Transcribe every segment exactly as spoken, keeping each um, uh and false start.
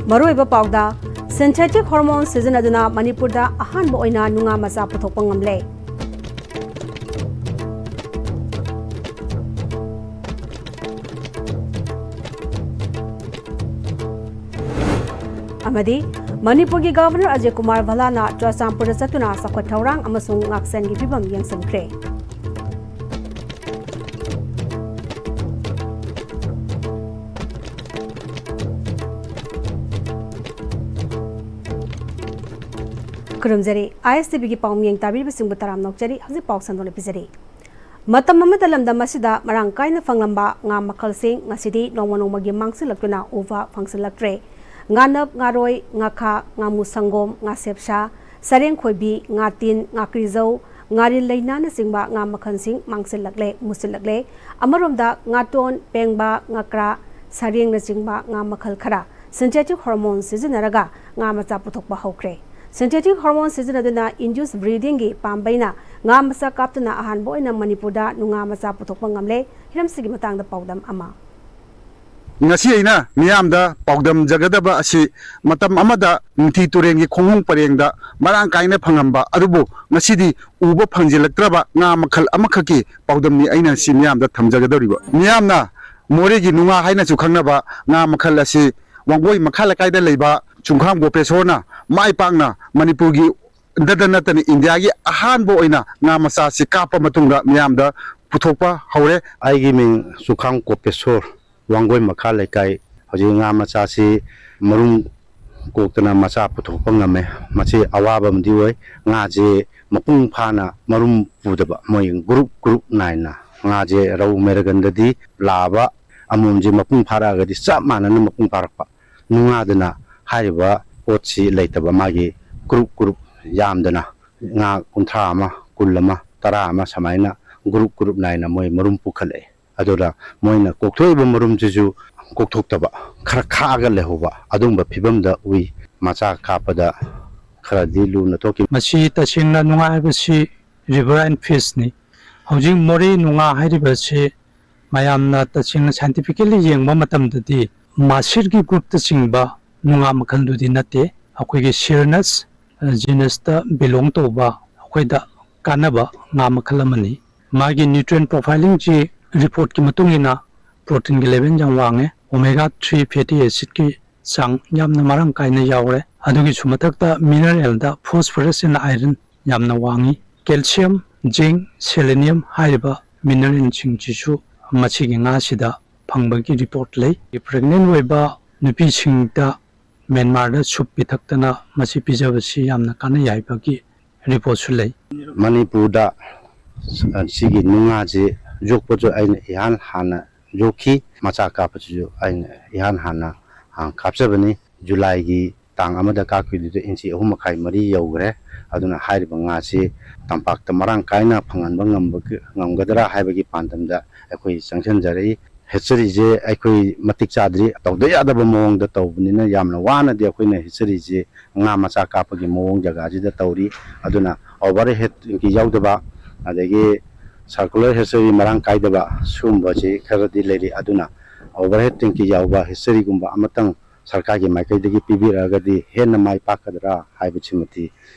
ꯃꯔꯨꯑꯣꯏꯕ ꯄꯥꯎꯗ, synthetic hormone ꯁꯤꯖꯤꯟꯅꯗꯨꯅ ꯃꯅꯤꯄꯨꯔꯗ ꯑꯍꯥꯟꯕ ꯑꯣꯏꯅ ꯅꯨꯡꯉꯥ ꯃꯆꯥ ꯄꯨꯊꯣꯛꯄ ꯉꯝꯂꯦ꯫ ꯑꯃꯗꯤ ꯃꯅꯤꯄꯨꯔꯒꯤ Governor ꯑꯖꯌ ꯀꯨꯃꯥꯔ ꯚꯜꯂꯥꯅ ꯆꯨꯔꯆꯥꯟꯄꯨꯔꯗ ꯆꯠꯇꯨꯅ ꯆꯥꯎꯈꯠ ꯊꯧꯔꯥꯡ ꯑꯃꯁꯨꯡ ꯉꯥꯛꯁꯦꯟꯒꯤ ꯐꯤꯕꯝ ꯌꯦꯡꯁꯤꯟꯈ꯭ꯔꯦ꯫ ꯈꯨꯔꯨꯝꯖꯔꯤ꯫ ISTVꯒꯤ ꯄꯥꯎꯃꯤꯌꯦꯡ ꯇꯥꯕꯤꯔꯤꯕꯁꯤꯡꯕꯨ ꯇꯔꯥꯝꯅ ꯑꯣꯛꯆꯔꯤ꯫ ꯍꯧꯖꯤꯛ ꯄꯥꯎ ꯁꯟꯗꯣꯛꯅ ꯄꯤꯖꯔꯤ꯫ ꯃꯇꯝ ꯑꯃꯗ ꯂꯝꯗꯝ ꯑꯁꯤꯗ ꯃꯔꯥꯡ ꯀꯥꯏꯅ ꯐꯪꯂꯝꯕ ꯉꯥ ꯃꯈꯜꯁꯤꯡ ꯉꯁꯤꯗꯤ ꯅꯣꯡꯃ ꯅꯣꯡꯃꯒꯤ ꯃꯥꯡꯁꯤꯜꯂꯛꯇꯨꯅ ꯎꯕ ꯐꯪꯁꯤꯜꯂꯛꯇ꯭ꯔꯦ꯫ ꯉꯥꯅꯞ, ꯉꯥꯔꯣꯏ, ꯉꯥꯈꯥ, ꯉꯥꯃꯨ ꯁꯪꯒꯣꯝ, ꯉꯥꯁꯦꯞꯁꯥ, ꯁꯔꯦꯡ ꯈꯣꯏꯕꯤ, ꯉꯥꯇꯤꯟ, ꯉꯥꯀ꯭ꯔꯤꯖꯧ, ꯉꯥꯔꯤꯜ ꯂꯩꯅꯥꯅꯆꯤꯡꯕ ꯉꯥ ꯃꯈꯜꯁꯤꯡ ꯃꯥꯡꯁꯤꯜꯂꯛꯂꯦ, ꯃꯨꯁꯤꯜꯂꯛꯂꯦ꯫ ꯑꯃꯔꯣꯝꯗ ꯉꯥꯇꯣꯟ, ꯄꯦꯡꯕꯥ, ꯉꯀ꯭ꯔꯥ, ꯁꯔꯦꯡꯅꯆꯤꯡꯕ ꯉꯥ ꯃꯈꯜ ꯈꯔ synthetic hormone ꯁꯤꯖꯤꯟꯅꯔꯒ ꯉꯥ ꯃꯆꯥ ꯄꯨꯊꯣꯛꯄ ꯍꯧꯈ꯭ꯔꯦ꯫ Synthetic hormone ꯁꯤꯖꯤꯟꯅꯗꯨꯅ induced breedingꯒꯤ ꯄꯥꯝꯕꯩꯅ ꯉꯥ ꯃꯆꯥ ꯀꯥꯞꯇꯨꯅ ꯑꯍꯥꯟꯕ ꯑꯣꯏꯅ ꯃꯅꯤꯄꯨꯔꯗ ꯅꯨꯡꯉꯥ ꯃꯆꯥ ꯄꯨꯊꯣꯛꯄ ꯉꯝꯂꯦ꯫ ꯍꯤꯔꯝꯁꯤꯒꯤ ꯃꯇꯥꯡꯗ ꯄꯥꯎꯗꯝ ꯑꯃ꯫ ꯉꯁꯤ ꯑꯩꯅ ꯃꯤꯌꯥꯝꯗ ꯄꯥꯎꯗꯝꯖꯒꯗꯕ ꯑꯁꯤ ꯃꯇꯝ ꯑꯃꯗ ꯅꯤꯡꯊꯤ ꯇꯨꯔꯦꯜꯒꯤ ꯈꯣꯡꯍꯣꯡ ꯄꯔꯦꯡꯗ ꯃꯔꯥꯡ ꯀꯥꯏꯅ ꯐꯪꯂꯝꯕ ꯑꯗꯨꯕꯨ ꯉꯁꯤꯗꯤ ꯎꯕ ꯐꯪꯖꯤꯜꯂꯛꯇ꯭ꯔꯕ ꯉꯥ ꯃꯈꯜ ꯑꯃꯈꯛꯀꯤ ꯄꯥꯎꯗꯝꯅꯤ ꯑꯩꯅ ꯁꯤ ꯃꯤꯌꯥꯝꯗ ꯊꯝꯖꯒꯗꯧꯔꯤꯕ꯫ ꯃꯤꯌꯥꯝꯅ ꯃꯣꯔꯦꯒꯤ ꯅꯨꯡꯉꯥ ꯍꯥꯏꯅꯁꯨ ꯈꯪꯅꯕ ꯉꯥ ꯃꯈꯜ ꯑꯁꯤ ꯋꯥꯡꯒꯣꯏ ꯃꯈꯥ ꯂꯩꯀꯥꯏꯗ ꯂꯩꯕ ꯆꯨꯡꯈꯥꯝ ꯒꯣꯄꯦꯁꯣꯔꯅ ꯃꯥꯏ ꯄꯥꯛꯅ ꯃꯅꯤꯄꯨꯔꯒꯤ ꯗꯇ ꯅꯠꯇꯅ ꯏꯟꯗꯤꯌꯥꯒꯤ ꯑꯍꯥꯟꯕ ꯑꯣꯏꯅ ꯉꯥ ꯃꯆꯥꯁꯤ ꯀꯥꯞꯄ ꯃꯇꯨꯡꯗ ꯃꯤꯌꯥꯝꯗ ꯄꯨꯊꯣꯛꯄ ꯍꯧꯔꯦ꯫ ꯑꯩꯒꯤ ꯃꯤꯡ ꯆꯨꯈꯥꯝ ꯀꯣꯄꯦꯁꯣꯔ, ꯋꯥꯡꯒꯣꯏ ꯃꯈꯥ ꯂꯩꯀꯥꯏ꯫ ꯍꯧꯖꯤꯛ ꯉꯥ ꯃꯆꯥꯁꯤ ꯃꯔꯨꯝ ꯀꯣꯛꯇꯅ ꯃꯆꯥ ꯄꯨꯊꯣꯛꯄ ꯉꯝꯃꯦ꯫ ꯃꯁꯤ ꯑꯋꯥꯕ ꯑꯃꯗꯤ ꯑꯣꯏ꯫ ꯉꯥꯁꯦ ꯃꯄꯨꯡ ꯐꯥꯅ ꯃꯔꯨꯝ ꯄꯨꯗꯕ, ꯃꯣꯏ ꯒ꯭ꯔꯨꯞ ꯒ꯭ꯔꯨꯞ ꯅꯥꯏꯅ ꯉꯥꯁꯦ ꯔꯧ ꯃꯦꯔꯒꯟꯗꯗꯤ ꯂꯥꯕ ꯑꯃꯣꯝꯁꯦ ꯃꯄꯨꯡ ꯐꯥꯔꯛꯑꯒꯗꯤ ꯆꯞ ꯃꯥꯟꯅꯅ ꯃꯄꯨꯡ ꯐꯥꯔꯛꯄ꯫ ꯅꯨꯡꯉꯥꯗꯅ ꯍꯥꯏꯔꯤꯕ ꯄꯣꯠꯁꯤ ꯂꯩꯇꯕ, ꯃꯥꯒꯤ ꯒ꯭ꯔꯨꯞ ꯒ꯭ꯔꯨꯞ ꯌꯥꯝꯗꯅ ꯉꯥ ꯀꯨꯟꯊ꯭ꯔꯥ ꯑꯃ, ꯀꯨꯟ ꯑꯃ, ꯇꯔꯥ ꯑꯃ ꯁꯨꯃꯥꯏꯅ ꯒ꯭ꯔꯨꯞ ꯒ꯭ꯔꯨꯞ ꯅꯥꯏꯅ ꯃꯣꯏ ꯃꯔꯨꯝ ꯄꯨꯈꯠꯂꯛꯑꯦ꯫ ꯑꯗꯨꯅ ꯃꯣꯏꯅ ꯀꯣꯛꯊꯣꯛꯏꯕ ꯃꯔꯨꯝꯁꯤꯁꯨ ꯀꯣꯛꯊꯣꯛꯇꯕ, ꯈꯔ ꯈꯥꯛꯑꯒ ꯂꯩꯍꯧꯕ ꯑꯗꯨꯒꯨꯝꯕ ꯐꯤꯕꯝꯗ ꯎꯏ꯫ ꯃꯆꯥ ꯀꯥꯞꯄꯗ ꯈꯔꯗꯤ ꯂꯨꯅ ꯊꯣꯛꯈꯤ꯫ ꯃꯁꯤ ꯇꯁꯦꯡꯅ ꯅꯨꯡꯉꯥ ꯍꯥꯏꯕꯁꯤ riverine fishꯅꯤ꯫ ꯍꯧꯖꯤꯛ ꯃꯣꯔꯦ ꯅꯨꯡꯉꯥ ꯍꯥꯏꯔꯤꯕ ꯑꯁꯤ ꯃꯌꯥꯝꯅ ꯇꯁꯦꯡꯅ scientifically ꯌꯦꯡꯕ ꯃꯇꯝꯗꯗꯤ ꯃꯥꯁꯤꯔꯒꯤ groupꯇ ꯆꯤꯡꯕ ꯅꯨꯡꯉꯥ ꯃꯈꯜꯗꯨꯗꯤ ꯅꯠꯇꯦ꯫ ꯑꯩꯈꯣꯏꯒꯤ ꯁꯤꯔꯅꯁ ꯖꯤꯅꯁꯇ ꯕꯤꯂꯣꯡ ꯇꯧꯕ, ꯑꯩꯈꯣꯏꯗ ꯀꯥꯟꯅꯕ ꯉꯥ ꯃꯈꯜ ꯑꯃꯅꯤ꯫ ꯃꯥꯒꯤ ꯅ꯭ꯌꯨꯇ꯭ꯔꯤꯌꯦꯟ ꯄ꯭ꯔꯣꯐꯥꯏꯂꯤꯡꯁꯤ ꯔꯤꯄꯣꯔꯠꯀꯤ ꯃꯇꯨꯡ ꯏꯟꯅ ꯄ꯭ꯔꯣꯇꯤꯟꯒꯤ ꯂꯦꯚꯦꯜ ꯌꯥꯝ ꯋꯥꯡꯉꯦ, ꯑꯣꯃꯦꯒꯥ ꯊ꯭ꯔꯤ ꯐꯦꯇꯤ ꯑꯦꯁꯤꯗꯀꯤ ꯆꯥꯡ ꯌꯥꯝꯅ ꯃꯔꯥꯡ ꯀꯥꯏꯅ ꯌꯥꯎꯔꯦ꯫ ꯑꯗꯨꯒꯤꯁꯨ ꯃꯊꯛꯇ ꯃꯤꯅꯔꯦꯜꯗ phosphorus and iron ꯌꯥꯝꯅ ꯋꯥꯡꯉꯤ꯫ ꯀꯦꯜꯁꯤꯌꯝ, ꯖꯤꯡ, ꯁꯦꯂꯦꯅꯤꯌꯝ ꯍꯥꯏꯔꯤꯕ ꯃꯤꯅꯔꯦꯜꯁꯤꯡꯁꯤꯁꯨ ꯃꯁꯤꯒꯤ ꯉꯥꯁꯤꯗ ꯐꯪꯕꯒꯤ ꯔꯤꯄꯣꯔꯠ ꯂꯩ꯫ ꯄ꯭ꯔꯦꯒꯅꯦꯟ ꯑꯣꯏꯕ ꯅꯨꯄꯤꯁꯤꯡꯗ ꯃ꯭ꯌꯥꯟꯃꯥꯔꯗ ꯁꯨꯞ ꯄꯤꯊꯛꯇꯅ ꯃꯁꯤ ꯄꯤꯖꯕꯁꯤ ꯌꯥꯝꯅ ꯀꯥꯟꯅꯩ ꯍꯥꯏꯕꯒꯤ ꯔꯤꯄꯣꯔꯠꯁꯨ ꯂꯩ꯫ ꯃꯅꯤꯄꯨꯔꯗ ꯁꯤꯒꯤ ꯅꯨꯡꯉꯥꯁꯤ ꯌꯣꯛꯄꯁꯨ ꯑꯩꯅ ꯏꯍꯥꯟ ꯍꯥꯟꯅ ꯌꯣꯛꯈꯤ꯫ ꯃꯆꯥ ꯀꯥꯞꯄꯁꯤꯁꯨ ꯑꯩꯅ ꯏꯍꯥꯟ ꯍꯥꯟꯅ, ꯑ, ꯀꯥꯞꯆꯕꯅꯤ꯫ ꯖꯨꯂꯥꯏꯒꯤ ꯇꯥꯡ ꯑꯃꯗ ꯀꯥꯞꯈꯤꯕꯗꯨꯗ ꯏꯟꯆꯤ ꯑꯍꯨꯝ ꯃꯈꯥꯏ ꯃꯔꯤ ꯌꯧꯈ꯭ꯔꯦ꯫ ꯑꯗꯨꯅ ꯍꯥꯏꯔꯤꯕ ꯉꯥꯁꯤ ꯇꯝꯄꯥꯛꯇ ꯃꯔꯥꯡ ꯀꯥꯏꯅ ꯐꯪꯍꯟꯕ ꯉꯝꯕ-, ꯉꯝꯒꯗ꯭ꯔꯥ ꯍꯥꯏꯕꯒꯤ ꯄꯥꯟꯗꯝꯗ ꯑꯩꯈꯣꯏ ꯆꯪꯁꯤꯟꯖꯔꯛꯏ꯫ ꯍꯦꯆꯔꯤꯁꯦ ꯑꯩꯈꯣꯏ ꯃꯇꯤꯛ ꯆꯥꯗ꯭ꯔꯤ, ꯇꯧꯗ ꯌꯥꯗꯕ ꯃꯑꯣꯡꯗ ꯇꯧꯕꯅꯤꯅ ꯌꯥꯝꯅ ꯋꯥꯅꯗꯤ ꯑꯩꯈꯣꯏꯅ ꯍꯦꯆꯔꯤꯁꯦ ꯉꯥ ꯃꯆꯥ ꯀꯥꯞꯄꯒꯤ ꯃꯑꯣꯡ ꯖꯒꯥꯁꯤꯗ ꯇꯧꯔꯤ꯫ ꯑꯗꯨꯅ ꯑꯣꯚꯔ ꯍꯦꯠ ꯇꯦꯡꯀꯤ ꯌꯥꯎꯗꯕ, ꯑꯗꯒꯤ ꯁꯔꯀꯨꯂꯔ ꯍꯦꯆꯔꯤ ꯃꯔꯥꯡ ꯀꯥꯏꯗꯕ, ꯁꯤꯒꯨꯝꯕꯁꯤ ꯈꯔꯗꯤ ꯂꯩꯔꯤ꯫ ꯑꯗꯨꯅ ꯑꯣꯚꯔ ꯍꯦꯠ ꯇꯦꯡꯀꯤ ꯌꯥꯎꯕ ꯍꯦꯆꯔꯤꯒꯨꯝꯕ ꯑꯃꯇꯪ ꯁꯔꯀꯥꯔꯒꯤ ꯃꯥꯏꯀꯩꯗꯒꯤ ꯄꯤꯕꯤꯔꯛꯑꯒꯗꯤ ꯍꯦꯟꯅ ꯃꯥꯏ ꯄꯥꯛꯀꯗ꯭ꯔꯥ ꯍꯥꯏꯕꯁꯤꯃꯗꯤ,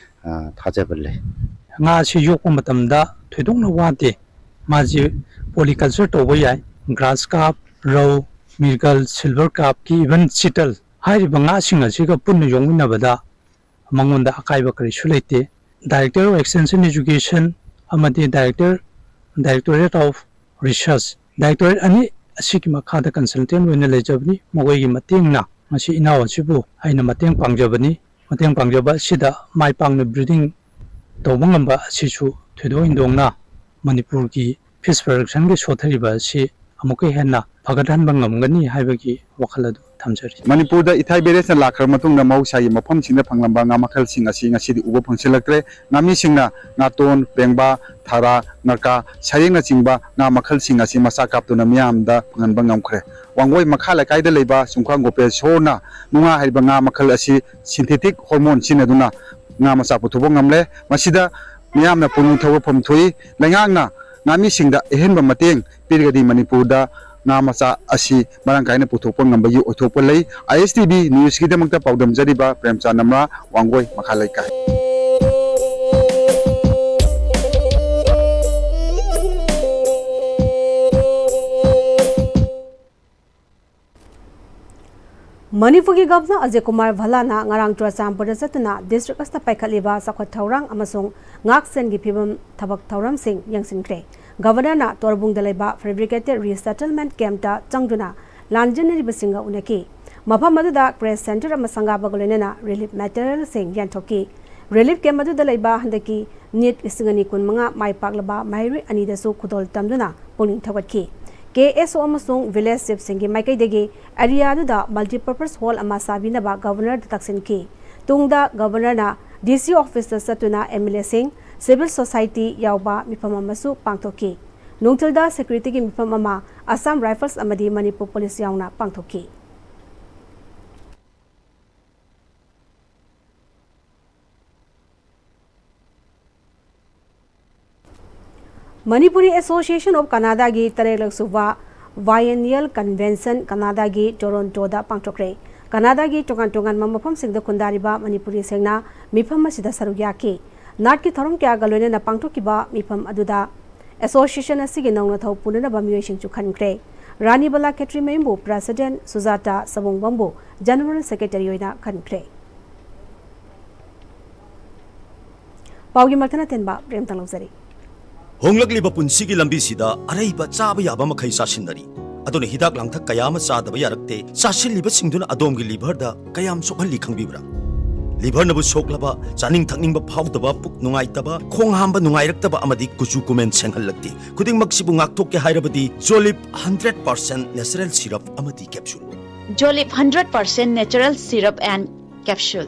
ꯑ, ꯊꯥꯖꯕ ꯂꯩ꯫ ꯉꯥ ꯑꯁꯤ ꯌꯣꯛꯄ ꯃꯇꯝꯗ ꯊꯣꯏꯗꯣꯛꯅ ꯋꯥꯗꯦ꯫ ꯃꯥꯁꯤ ꯄꯣꯂꯤꯀꯜꯆꯔ ꯇꯧꯕ ꯌꯥꯏ꯫ ꯒ꯭ꯔꯥꯁ ꯀꯥꯔꯞ, ꯔꯧ, ꯃꯤꯔꯒꯜ, ꯁꯤꯜꯚꯔ ꯀꯥꯔꯞꯀꯤ, ꯏꯚꯟ ꯆꯤꯇꯜ ꯍꯥꯏꯔꯤꯕ ꯉꯥꯁꯤꯡ ꯑꯁꯤꯒ ꯄꯨꯟꯅ ꯌꯣꯛꯃꯤꯟꯅꯕꯗ ꯃꯉꯣꯟꯗ ꯑꯀꯥꯏꯕ ꯀꯔꯤꯁꯨ ꯂꯩꯇꯦ꯫ Director of Extension Education ꯑꯃꯗꯤ Director, Directorate of Research, directorate ꯑꯅꯤ ꯑꯁꯤꯒꯤ ꯃꯈꯥꯗ consultant ꯑꯣꯏꯅ ꯂꯩꯖꯕꯅꯤ꯫ ꯃꯈꯣꯏꯒꯤ ꯃꯇꯦꯡꯅ ꯉꯁꯤ ꯏꯅꯥꯎ ꯑꯁꯤꯕꯨ ꯑꯩꯅ ꯃꯇꯦꯡ ꯄꯥꯡꯖꯕꯅꯤ꯫ ꯃꯇꯦꯡ ꯄꯥꯡꯖꯕ ꯑꯁꯤꯗ ꯃꯥꯏ ꯄꯥꯛꯅ breeding ꯇꯧꯕ ꯉꯝꯕ ꯑꯁꯤꯁꯨ ꯊꯣꯏꯗꯣꯛ ꯍꯦꯟꯗꯣꯛꯅ ꯃꯅꯤꯄꯨꯔꯒꯤ fish productionꯒꯤ ꯁꯣꯊꯔꯤꯕ ꯑꯁꯤ ꯑꯃꯨꯛꯀ ꯍꯦꯟꯅ ꯐꯒꯠꯍꯟꯕ ꯉꯝꯒꯅꯤ ꯍꯥꯏꯕꯒꯤ ꯋꯥꯈꯜ ꯑꯗꯨ ꯊꯝꯖꯔꯤ꯫ ꯃꯅꯤꯄꯨꯔꯗ ꯏꯊꯥꯏ ꯕꯦꯔꯦꯖꯅ ꯂꯥꯛꯈ꯭ꯔꯕ ꯃꯇꯨꯡꯗ ꯃꯍꯧꯁꯥꯒꯤ ꯃꯐꯝꯁꯤꯡꯗ ꯐꯪꯂꯝꯕ ꯉꯥ ꯃꯈꯜꯁꯤꯡ ꯑꯁꯤ ꯉꯁꯤꯗꯤ ꯎꯕ ꯐꯪꯁꯤꯜꯂꯛꯇ꯭ꯔꯦ꯫ ꯉꯥꯃꯤꯁꯤꯡꯅ ꯉꯥꯇꯣꯟ, ꯄꯦꯡꯕꯥ, ꯊꯥꯔꯥ, ꯉꯀꯥ, ꯁꯔꯦꯡꯅꯆꯤꯡꯕ ꯉꯥ ꯃꯈꯜꯁꯤꯡ ꯑꯁꯤ ꯃꯆꯥ ꯀꯥꯞꯇꯨꯅ ꯃꯤꯌꯥꯝꯗ ꯐꯪꯍꯟꯕ ꯉꯝꯈ꯭ꯔꯦ꯫ ꯋꯥꯡꯒꯣꯏ ꯃꯈꯥ ꯂꯩꯀꯥꯏꯗ ꯂꯩꯕ ꯆꯨꯡꯈꯥꯡ ꯒꯣꯄꯦꯁꯣꯔꯅ ꯅꯨꯡꯉꯥ ꯍꯥꯏꯔꯤꯕ ꯉꯥ ꯃꯈꯜ ꯑꯁꯤ synthetic hormone ꯁꯤꯖꯤꯟꯅꯗꯨꯅ ꯉꯥ ꯃꯆꯥ ꯄꯨꯊꯣꯛꯄ ꯉꯝꯂꯦ꯫ ꯃꯁꯤꯗ ꯃꯤꯌꯥꯝꯅ ꯄꯨꯛꯅꯤꯡ ꯊꯧꯒꯠꯐꯝ ꯊꯣꯛꯏ꯫ ꯂꯩꯉꯥꯛꯅ ꯉꯥꯃꯤꯁꯤꯡꯗ ꯑꯍꯦꯟꯕ ꯃꯇꯦꯡ ꯄꯤꯔꯒꯗꯤ ꯃꯅꯤꯄꯨꯔꯗ ꯉꯥ ꯃꯆꯥ ꯑꯁꯤ ꯃꯔꯥꯡ ꯀꯥꯏꯅ ꯄꯨꯊꯣꯛꯄ ꯉꯝꯕꯒꯤ ꯑꯣꯏꯊꯣꯛꯄ ꯂꯩ꯫ ꯑꯥꯏ ꯑꯦꯁ ꯇꯤ ꯚꯤ ꯅ꯭ꯌꯨꯁꯀꯤꯗꯃꯛꯇ ꯄꯥꯎꯗꯝꯖꯔꯤꯕ ꯄ꯭ꯔꯦꯝꯆꯥꯟ ꯑꯃꯔꯥ, ꯋꯥꯡꯒꯣꯏ ꯃꯈꯥ ꯂꯩꯀꯥꯏ꯫ ꯃꯅꯤꯄꯨꯔꯒꯤ ꯒꯚꯔꯅꯔ ꯑꯖꯌ ꯀꯨꯃꯥꯔ ꯚꯜꯂꯥꯅ ꯉꯔꯥꯡ ꯆꯨꯔꯆꯥꯟꯄꯨꯔꯗ ꯆꯠꯇꯨꯅ ꯗꯤꯁꯇ꯭ꯔꯤꯛ ꯑꯁꯤꯗ ꯄꯥꯏꯈꯠꯂꯤꯕ ꯆꯥꯎꯈꯠ ꯊꯧꯔꯥꯡ ꯑꯃꯁꯨꯡ ꯉꯥꯛ ꯁꯦꯟꯒꯤ ꯐꯤꯕꯝ ꯊꯕꯛ ꯊꯧꯔꯝꯁꯤꯡ ꯌꯦꯡꯁꯤꯟꯈ꯭ꯔꯦ꯫ ꯒꯚꯔꯅꯔꯅ ꯇꯣꯔꯕꯨꯡꯗ ꯂꯩꯕ Fabricated Resettlement Campꯇ ꯆꯪꯗꯨꯅ ꯂꯥꯟꯖꯦꯟꯅꯔꯤꯕꯁꯤꯡꯒ ꯎꯅꯈꯤ꯫ ꯃꯐꯝ ꯑꯗꯨꯗ ꯀ꯭ꯔꯦꯁ ꯁꯦꯟꯇꯔ ꯑꯃ ꯁꯪꯒꯥꯕꯒ ꯂꯣꯏꯅꯅ ꯔꯤꯂꯤꯐ ꯃꯦꯇꯔꯤꯌꯦꯜꯁꯤꯡ ꯌꯦꯟꯊꯣꯛꯈꯤ꯫ ꯔꯤꯂꯤꯐ ꯀꯦꯝꯞ ꯑꯗꯨꯗ ꯂꯩꯕ ꯍꯟꯗꯛꯀꯤ ꯅꯤꯠ ꯂꯤꯁꯤꯡ ꯑꯅꯤ ꯀꯨꯟꯃꯉꯥ ꯃꯥꯏ ꯄꯥꯛꯂꯕ ꯃꯍꯩꯔꯣꯏ ꯑꯅꯤꯗꯁꯨ ꯈꯨꯗꯣꯜ ꯇꯝꯗꯨꯅ ꯄꯨꯛꯅꯤꯡ ꯊꯧꯒꯠꯈꯤ꯫ ꯀꯦ ꯑꯦꯁ ꯑꯣ ꯑꯃꯁꯨꯡ ꯚꯤꯂꯦꯖ ꯆꯤꯐꯁꯤꯡꯒꯤ ꯃꯥꯏꯀꯩꯗꯒꯤ ꯑꯦꯔꯤꯌꯥ ꯑꯗꯨꯗ multipurpose hall ꯑꯃ ꯁꯥꯕꯤꯅꯕ ꯒꯚꯔꯅꯔꯗ ꯇꯛꯁꯤꯟꯈꯤ꯫ ꯇꯨꯡꯗ ꯒꯚꯔꯅꯔꯅ ꯗꯤ ꯁꯤ ꯑꯣꯐꯤꯁꯇ ꯆꯠꯇꯨꯅ ꯑꯦꯝ ꯑꯦꯜ ꯑꯦꯁꯤꯡ, ꯁꯤꯚꯤꯜ ꯁꯣꯁꯥꯏꯇꯤ ꯌꯥꯎꯕ ꯃꯤꯐꯝ ꯑꯃꯁꯨ ꯄꯥꯡꯊꯣꯛꯈꯤ꯫ ꯅꯨꯡꯊꯤꯜꯗ ꯁꯦꯀ꯭ꯌꯨꯔꯤꯇꯤꯒꯤ ꯃꯤꯐꯝ ꯑꯃ ꯑꯁꯥꯝ ꯔꯥꯏꯐꯜꯁ ꯑꯃꯗꯤ ꯃꯅꯤꯄꯨꯔ ꯄꯨꯂꯤꯁ ꯌꯥꯎꯅ ꯄꯥꯡꯊꯣꯛꯈꯤ꯫ Manipuri Association of Kannadaꯒꯤ ꯇꯔꯦꯠꯂꯛ ꯁꯨꯕ Biennial Convention ꯀꯅꯥꯗꯥꯒꯤ ꯇꯣꯔꯣꯟꯇꯣꯗ ꯄꯥꯡꯊꯣꯛꯈ꯭ꯔꯦ꯫ ꯀꯅꯥꯗꯥꯒꯤ ꯇꯣꯉꯥꯟ ꯇꯣꯉꯥꯟꯕ ꯃꯐꯝꯁꯤꯡꯗ ꯈꯨꯟꯗꯥꯔꯤꯕ ꯃꯅꯤꯄꯨꯔꯤꯁꯤꯡꯅ ꯃꯤꯐꯝ ꯑꯁꯤꯗ ꯁꯔꯨꯛ ꯌꯥꯈꯤ꯫ ꯅꯥꯠꯀꯤ ꯊꯧꯔꯝ ꯀꯌꯥꯒ ꯂꯣꯏꯅꯅ ꯄꯥꯡꯊꯣꯛꯈꯤꯕ ꯃꯤꯐꯝ ꯑꯗꯨꯗ ꯑꯦꯁꯣꯁꯤꯌꯦꯁꯟ ꯑꯁꯤꯒꯤ ꯅꯧꯅ ꯊꯧ ꯄꯨꯅꯅꯕ ꯃꯤꯑꯣꯏꯁꯤꯡꯁꯨ ꯈꯟꯈ꯭ꯔꯦ꯫ ꯔꯥꯅꯤꯕꯂꯥ ꯈꯦꯇ꯭ꯔꯤꯃꯌꯨꯝꯕꯨ ꯄ꯭ꯔꯦꯁꯤꯗꯦꯟꯠ, ꯁꯨꯖꯥꯇꯥ ꯁꯕꯨꯡꯕꯝꯕꯨ ꯖꯦꯅꯔꯦꯜ ꯁꯦꯀ꯭ꯔꯦꯇꯔꯤ ꯑꯣꯏꯅ ꯈꯟꯈ꯭ꯔꯦ꯫ ꯄꯥꯎꯒꯤ ꯃꯊꯪ ꯑꯇꯦꯟꯕ ꯕ꯭ꯔꯦꯛ ꯑꯃꯇꯪ ꯂꯧꯖꯔꯤ꯫ ꯍꯣꯡꯂꯛꯂꯤꯕ ꯄꯨꯟꯁꯤꯒꯤ ꯂꯝꯕꯤꯁꯤꯗ ꯑꯔꯩꯕ ꯆꯥꯕ ꯌꯥꯕ ꯃꯈꯩ ꯆꯥꯁꯤꯟꯅꯔꯤ꯫ ꯑꯗꯨꯅ ꯍꯤꯗꯥꯛ ꯂꯥꯡꯊꯛ ꯀꯌꯥ ꯑꯃ ꯆꯥꯗꯕ ꯌꯥꯔꯛꯇꯦ꯫ ꯆꯥꯁꯤꯜꯂꯤꯕꯁꯤꯡꯗꯨꯅ ꯑꯗꯣꯝꯒꯤ ꯂꯤꯚꯔꯗ ꯀꯌꯥꯝ ꯁꯣꯛꯍꯜꯂꯤ ꯈꯪꯕꯤꯕ꯭ꯔꯥ? ꯂꯤꯚꯔꯅꯕꯨ ꯁꯣꯛꯂꯕ, ꯆꯥꯅꯤꯡ ꯊꯛꯅꯤꯡꯕ ꯐꯥꯎꯗꯕ, ꯄꯨꯛ ꯅꯨꯡꯉꯥꯏꯇꯕ, ꯈꯣꯡ ꯍꯥꯝꯕ ꯅꯨꯡꯉꯥꯏꯔꯛꯇꯕ ꯑꯃꯗꯤ ꯀꯨꯆꯨ ꯀꯨꯃꯦꯟ ꯁꯦꯡꯍꯜꯂꯛꯇꯦ꯫ ꯈꯨꯗꯤꯡꯃꯛꯁꯤꯕꯨ ꯉꯥꯛꯊꯣꯛꯀꯦ ꯍꯥꯏꯔꯕꯗꯤ ꯖꯣꯂꯤꯞ ꯍꯟꯗ꯭ꯔꯦꯠ ꯄꯥꯔꯁꯦꯟꯠ natural syrup ꯑꯃꯗꯤ capsule꯫ Jolip hundred percent natural syrup and capsule.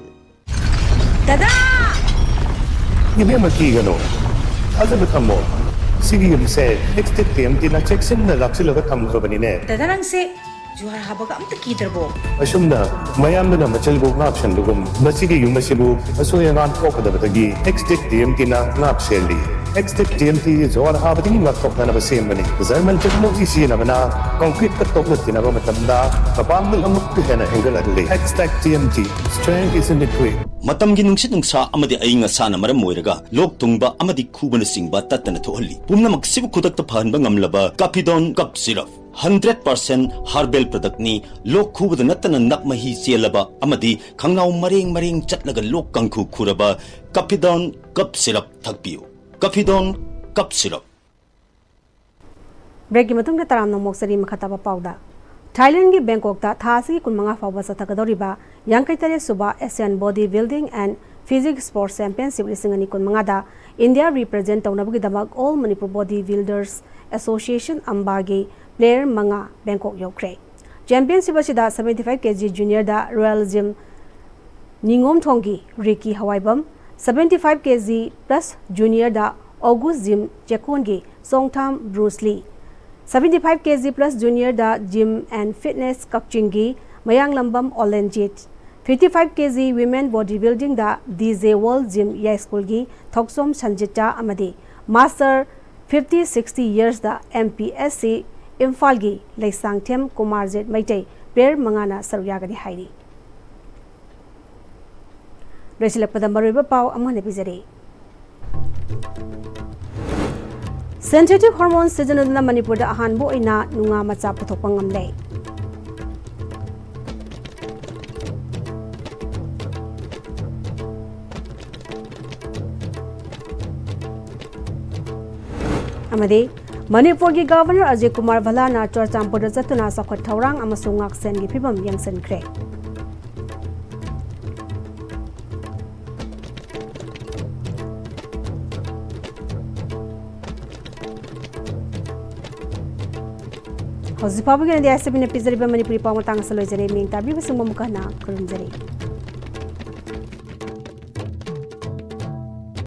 ꯗꯗꯥ! ꯏꯕꯦꯝꯃ, ꯀꯤꯒꯅꯨ꯫ ꯊꯥꯖꯕ ꯊꯝꯃꯣ꯫ ꯁꯤꯒꯤ ꯌꯨꯝꯁꯦ ꯑꯦꯛꯁ ꯇꯤꯛ ꯇꯤ ꯑꯦꯝ ꯇꯤꯅ ꯆꯦꯛꯁꯤꯟꯅ ꯂꯥꯛꯁꯤꯜꯂꯒ ꯊꯝꯈ꯭ꯔꯕꯅꯤꯅꯦ꯫ ꯗꯗꯥ, ꯅꯪꯁꯦ ꯖꯨꯍꯥꯔ ꯍꯥꯕꯒ ꯑꯝꯇ ꯀꯤꯗ꯭ꯔꯕꯣ? ꯑꯁꯨꯝꯅ ꯃꯌꯥꯝꯗꯨꯅ ꯃꯆꯜꯕꯨ ꯉꯥꯛ ꯁꯦꯟꯕꯒꯨꯝ, ꯃꯁꯤꯒꯤ ꯌꯨꯝ ꯑꯁꯤꯕꯨ ꯑꯁꯣꯏ ꯑꯉꯥꯝ ꯊꯣꯛꯀꯗꯕꯗꯒꯤ ꯑꯦꯛꯁ ꯇꯤꯛ ꯇꯤ ꯑꯦꯝ ꯇꯤꯅ ꯉꯥꯛ ꯁꯦꯜꯂꯤ꯫ X-Tech T M T ꯖꯣꯔ ꯍꯥꯕꯗꯒꯤ ꯉꯥꯛꯊꯣꯛꯅꯅꯕ ꯁꯦꯝꯕꯅꯤ꯫ ꯖꯔꯃꯟ ꯇꯦꯛꯅꯣꯂꯣꯖꯤ ꯁꯤꯖꯤꯟꯅꯕꯅ ꯀꯪꯀ꯭ꯔꯤꯠꯀ ꯇꯣꯛꯅ ꯇꯤꯟꯅꯕ ꯃꯇꯝꯗ ꯃꯄꯥꯡꯒꯜ ꯑꯃꯨꯛꯀ ꯍꯦꯟꯅ ꯍꯦꯟꯒꯠꯍꯜꯂꯤ꯫ X-Tech T M T, strength is in the grip. ꯃꯇꯝꯒꯤ ꯅꯨꯡꯁꯤꯠ ꯅꯨꯡꯁꯥ ꯑꯃꯗꯤ ꯑꯏꯪ ꯑꯁꯥꯅ ꯃꯔꯝ ꯑꯣꯏꯔꯒ ꯂꯣꯛ ꯊꯨꯡꯕ ꯑꯃꯗꯤ ꯈꯨꯕꯅꯆꯤꯡꯕ ꯇꯠꯇꯅ ꯊꯣꯛꯍꯜꯂꯤ꯫ ꯄꯨꯝꯅꯃꯛꯁꯤꯕꯨ ꯈꯨꯗꯛꯇ ꯐꯍꯟꯕ ꯉꯝꯂꯕ ꯀꯥꯐꯤꯗꯣꯟ ꯀꯞ syrup. Hundred percent herbal product ꯅꯤ꯫ ꯂꯣꯛ ꯈꯨꯕꯗ ꯅꯠꯇꯅ ꯅꯞ ꯃꯍꯤ ꯆꯦꯜꯂꯕ ꯑꯃꯗꯤ ꯈꯪꯅꯥꯎ ꯃꯔꯦꯡ ꯃꯔꯦꯡ ꯆꯠꯂꯒ ꯂꯣꯛ ꯀꯥꯡꯈꯨ ꯈꯨꯔꯕ ꯀꯥꯐꯤꯗꯣꯟ ꯀꯞ ꯁꯤꯔꯞ ꯊꯛꯄꯤꯌꯨ꯫ ꯀꯥꯐꯤꯗꯣꯟ ꯀꯞ ꯁꯤꯔꯞ꯫ ꯕ꯭ꯔꯦꯛꯀꯤ ꯃꯇꯨꯡꯗ ꯇꯔꯥꯝꯅ ꯑꯃꯨꯛ ꯆꯔꯤ ꯃꯈꯥ ꯇꯥꯕ ꯄꯥꯎꯗ꯫ ꯊꯥꯏꯂꯦꯟꯒꯤ ꯕꯦꯡꯀꯣꯛꯇ ꯊꯥ ꯑꯁꯤꯒꯤ ꯀꯨꯟꯃꯉꯥ ꯐꯥꯎꯕ ꯆꯠꯊꯒꯗꯧꯔꯤꯕ ꯌꯥꯡꯈꯩ ꯇꯔꯦꯠ ꯁꯨꯕ Asian Body Building and Physique Sports Championship ꯂꯤꯁꯤꯡ ꯑꯅꯤ ꯀꯨꯟꯃꯉꯥꯗ ꯏꯟꯗꯤꯌꯥ ꯔꯤꯄ꯭ꯔꯖꯦꯟ ꯇꯧꯅꯕꯒꯤꯗꯃꯛ All Manipur Body Builders Association, ꯑꯝꯕꯥꯒꯤ player ꯃꯉꯥ ꯕꯦꯡꯀꯣꯛ ꯌꯧꯈ꯭ꯔꯦ꯫ ꯆꯦꯝꯄꯤꯌꯟꯁꯤꯞ ꯑꯁꯤꯗ seventy five K G juniorꯗ Royal Gym ꯅꯤꯉꯣꯝꯊꯣꯡꯒꯤ Riki Hawaibam, seventy five K G plus juniorꯗ August Gym ꯆꯦꯛꯀꯣꯟꯒꯤ Chongtham Bruce Lee, seventy five K G plus juniorꯗ Gym and Fitness ꯀꯛꯆꯤꯡꯒꯤ ꯃꯌꯥꯡꯂꯝꯕꯝ ꯑꯣꯂꯦꯟꯖꯤꯠ, fifty five K G women body buildingꯗ D J World Gym ꯌꯥꯏꯁ꯭ꯀꯨꯜꯒꯤ ꯊꯣꯛꯆꯣꯝ ꯁꯟꯖꯤꯇꯥ ꯑꯃꯗꯤ master fifty sixty yearsꯗ M P S C ꯏꯝꯐꯥꯜꯒꯤ Leishangthem Kumarjit Meitei player ꯃꯉꯥꯅ ꯁꯔꯨꯛ ꯌꯥꯒꯅꯤ ꯍꯥꯏꯔꯤ꯫ ꯂꯣꯏꯁꯤꯜꯂꯛꯄꯗ ꯃꯔꯨꯑꯣꯏꯕ ꯄꯥꯎ ꯑꯃꯨꯛ ꯍꯟꯅ ꯄꯤꯖꯔꯤ꯫ Synthetic hormone ꯁꯤꯖꯤꯟꯅꯗꯨꯅ ꯃꯅꯤꯄꯨꯔꯗ ꯑꯍꯥꯟꯕ ꯑꯣꯏꯅ ꯅꯨꯡꯉꯥ ꯃꯆꯥ ꯄꯨꯊꯣꯛꯄ ꯉꯝꯂꯦ꯫ ꯑꯃꯗꯤ ꯃꯅꯤꯄꯨꯔꯒꯤ ꯒꯚꯔꯅꯔ ꯑꯖꯌ ꯀꯨꯃꯥꯔ ꯚꯜꯂꯥꯅ ꯆꯨꯔꯆꯥꯟꯄꯨꯔꯗ ꯆꯠꯇꯨꯅ ꯆꯥꯎꯈꯠ ꯊꯧꯔꯥꯡ ꯑꯃꯁꯨꯡ ꯉꯥꯛꯁꯦꯟꯒꯤ ꯐꯤꯕꯝ ꯌꯦꯡꯁꯤꯟꯈ꯭ꯔꯦ꯫ ꯍꯧꯖꯤꯛ ꯐꯥꯎꯕꯒꯤ ꯑꯣꯏꯅꯗꯤ ꯑꯥꯏ ꯑꯦꯁ ꯕꯤꯅ ꯄꯤꯖꯔꯤꯕ ꯃꯅꯤꯄꯨꯔꯤ ꯄꯥꯎ ꯃꯇꯥꯡ ꯑꯁꯤ ꯂꯣꯏꯖꯔꯦ꯫ ꯃꯤꯡ ꯇꯥꯕꯤꯕꯁꯤꯡꯕꯨ ꯑꯃꯨꯛꯀ ꯍꯟꯅ ꯈꯨꯔꯨꯝꯖꯔꯤ꯫